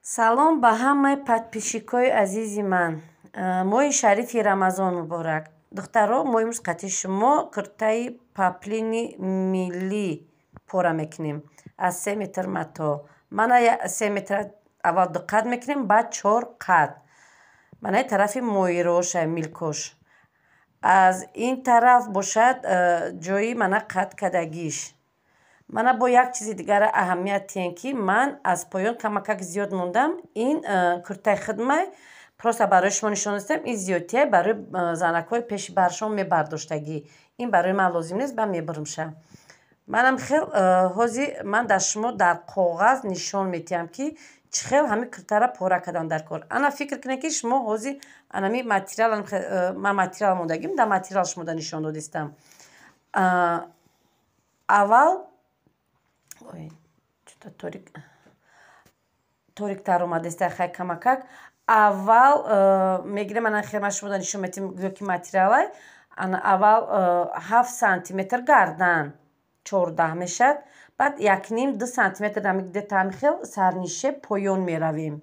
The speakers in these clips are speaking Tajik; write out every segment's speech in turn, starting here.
Салом ба ҳамаи подписчикои азизи ман. Моҳи шарифи Рамазон муборак. Духтаро, мо имрӯз қатъи шумо куртаи паплини миллӣ пора мекунем аз 3 метр мато. Мана 3 метр аввал 2 қат мекунем, баъд 4 қат. Манаи тарафи моироша милкош. Аз ин тараф бошад ҷои мана қат кардагиш. Мана бо як чизи дигара аҳамият диҳем, ки ман аз поён камакак зиёд мондам. Ин куртаи хидмай просто барои шумо нишон додам. Ин зиёдтия барои занакҳои пеши баршон мебардоштагӣ. Ин барои ман лозим нест, ба мебурмша. Манам хел ҳозир ман дар шумо дар коғаз нишон медиҳам, ки чӣ хел ҳамин куртаро пора кардам дар кор. Ана фикр кунед, ки шумо ҳозир анами материал, ман материал мондагим, дар материал шумода нишон додистам. Аввал торик ториктар омадеста, хай камакак. Аввал мегирем, ана хел ман шумода нишон медиҳам, гӯё ки материалай. Ана аввал 7 сантиметр гардан 14 мешавад, баъд 1,5-2 сантиметр где-то ҳамин хел сарнише поён меравем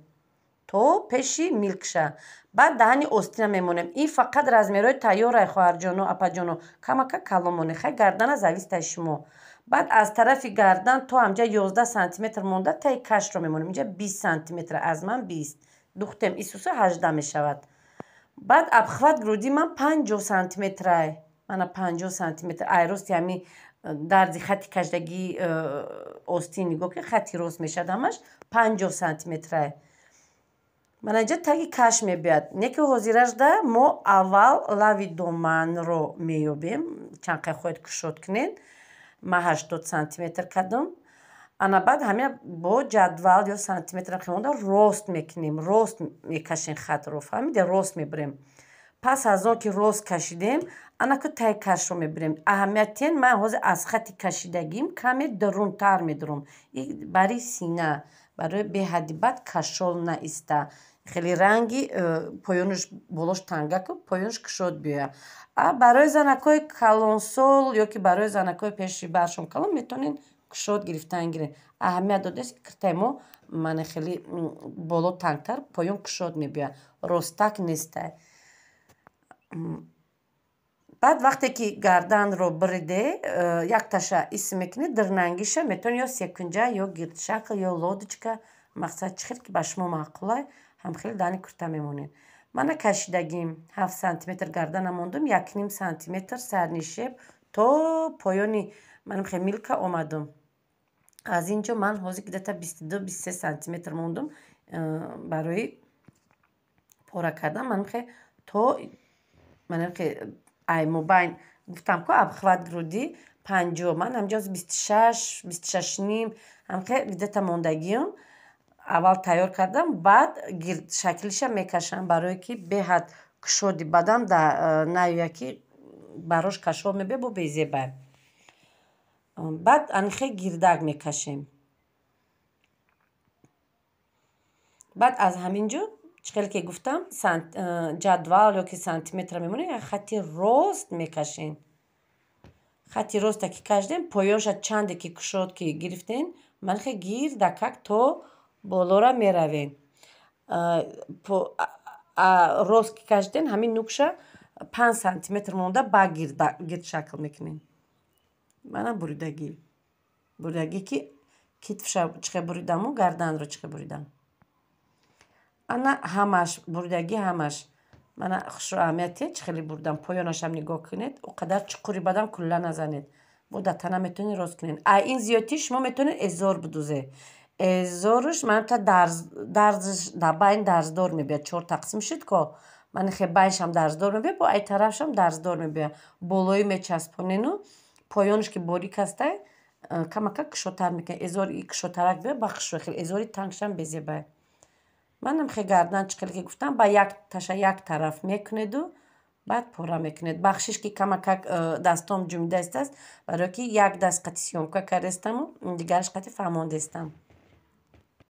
то пеши милкша, баъд даҳани остина мемонем. Ин фақат размерҳои тайёрай, хоҳарҷону апаҷону, камакак калон монед, хай гардана зависит аз шумо. Баъд аз тарафи гардан то ҳамҷа 11 сантиметр монда таи кашро мемонем. Инҷа 20 сантиметр, аз ман 20 духтем, исусу 18 мешавад. Баъд обхват груди ман 50 сантиметрай, мана 50 сантиметр. Ай рости ҳами дарзи хати кашдагии остин нигоҳ ки хати рост мешавад, ҳамаш 50 сантиметрай. Мана инҷа таги каш мебиёяд. Не ки ҳозиражда мо аввал лави доманро меёбем, чанд қай хоҳед кушод кунед. Ман 80 сантиметр кардам. Ана баъд ҳамина бо ҷадвал ё сантиметр хемонда рост мекунем, рост мекашем хатро, фаҳмиде, рост мебирем. Пас аз он ки рост кашидем, анаку таи кашро мебирем. Аҳамият тиҳен, ман ҳозир аз хати кашидагим каме дарунтар медурам. Бари сина, барои беҳадди бад кашол наиста. Хеле ранги поёнаш болош тангаку поёнаш кушод биёяд. А барои занакҳои калонсол ё ки барои занакҳои пеши баршон калон метавонед кушод гирифтан гиред. Аҳамият додааст, ки киртаи мо мана хеле боло тангтар, поён кушод мебиёяд, ростак нестай. Баъд вақте ки гарданро бириде, якташа исм мекунед, дирнангиша метавонед ё секунҷа, ё гирдшакл, ё лодочка, мақсад чӣ хел ки ба шумо маъқулай, ҳамхел дани курта мемонед. Мана кашидагим 7 сантиметр гардана мондум, 1,5 сантиметр сарнишеб то поёни манам хел милка омадум. Аз ин ҷо ман ҳозир где-то 22-23 сантиметр мондум барои пора кардан. Манам хел то манам хел ай мобайн гуфтам ку обхват груди 50, ман ҳамҷо 26, 26,5 ҳамхел где-то мондагиам. Аввал тайёр кардам, баъд гирдшаклиша мекашам, барое ки беҳад кушоди бадам наояд, ки барош кашол мебиёяд, бо безебай. Баъд анхе гирдак мекашем. Баъд аз ҳамин ҷо чӣ хеле ки гуфтам, ҷадвал ё ки сантиметра мемонем, як хати рост мекашем. Хати роста ки кашидем, поёнша чанде ки кушод ки гирифтем, манхе гирдакак то болора меравем. Рост ки кашидем, ҳамин нукша 5 сантиметр монда ба гирдшакл мекунем. Мана буридагӣ. Буридагӣ ки китфша чӣ хел буридаму гарданро чӣ хел буридам. Ана ҳамаш буридагӣ ҳамаш. Мана хушро аҳамият диҳед, чӣ хеле бурдам. Поёнашам нигоҳ кунед, о қадар чуқури бадам кулла назанед. Бо дар тана метавонед рост кунед. А ин зиёдтӣ шумо метавонед эзор бидузед. Эзорш мана та дарзш дар байн дарздор мебиёяд. Чор тақсим шуд ко. Мана хе байншам дарздор мебиёяд, бо ай тарафшам дарздор мебиёяд. Болои мечаспонену поёнаш ки борик ҳастай, камакак кушодтар мекунед. Эзори кушодтарак биёяд, ба хушро хел эзори тангшам безебай. Манам хе гардан чӣ хеле ки гуфтам, ба як таша як тараф мекунеду баъд пора мекунед. Бахшиш ки камакак дастом ҷумида истааст, барое ки як даст қати съёмка кардастаму дигараш қати фаҳмондастам.